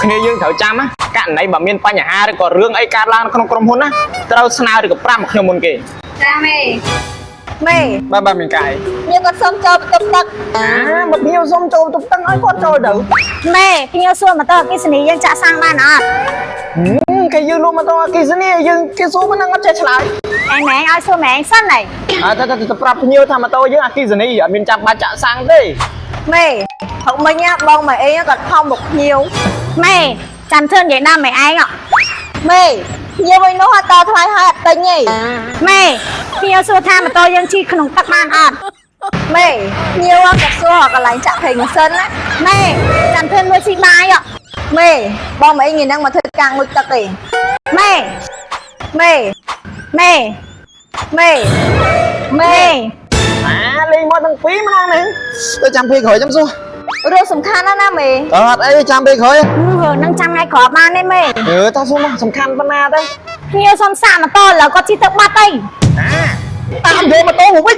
គ្នាយើងត្រូវចាំណាករណីបើមានបញ្ហាឬក៏រឿងអីកើតឡើងនៅក្នុងក្រុមហ៊ុនណាត្រូវស្នើឬក៏ប្រាប់មកខ្ញុំមុនគេ ចាមេមេ បាទបាទមានកាយ ញៀវគាត់សុំចូលបន្ទប់ទឹក អាបើភ្ញៀវសុំចូលទុកតឹងឲ្យគាត់ចូលទៅ មេភ្ញៀវសួរម៉ូតូអគ្គិសនីយើងចាក់សាំងបានអត់ ហឹមគេយើងលក់ម៉ូតូអគ្គិសនីយើងគេសួរមិននឹងអត់ចេះឆ្លើយ ឯងម៉ែងឲ្យសួរម៉ែងសិនហី អើទៅទៅទៅប្រាប់ភ្ញៀវថាម៉ូតូយើងអគ្គិសនីអត់មានចាំបាច់ចាក់សាំងទេ មេហុកមិញណាបងម៉ែអេគាត់ខំមកភ្ញៀវ មេចាំធ្វើនិយាយដើមម៉ែឯងអ មេភ្ញៀវឯនោះអត់តថ្លៃឲ្យអត់ទិញទេ មេភ្ញៀវសួរថាម៉ូតូយើងជិះក្នុងទឹកបានអត់ មេភ្ញៀវគាត់សួរកន្លែងចាក់ប្រេងម៉ាស៊ីនណា មេចាំធ្វើលួចស៊ីបាយអ មេបងម៉ែអេថ្ងៃហ្នឹងមកធ្វើការងូតទឹកទេ មេ មេ មេ មេ មេ អាលេងមកទាំងពីរម្ដងហ្នឹងទៅចាំពេលក្រោយចាំសួរ រឿងសំខាន់ណាស់ណាមេ អត់អីចាំពេលក្រោយ រឿងហ្នឹងចាំថ្ងៃក្រោយបានទេមេ អឺតោះសួរមកសំខាន់ប៉ុណ្ណាទៅ ភ្ញៀវសុំសាកម៉ូតូឥឡូវគាត់ជិះទៅបាត់អី តាមយកម៉ូតូមកវិញ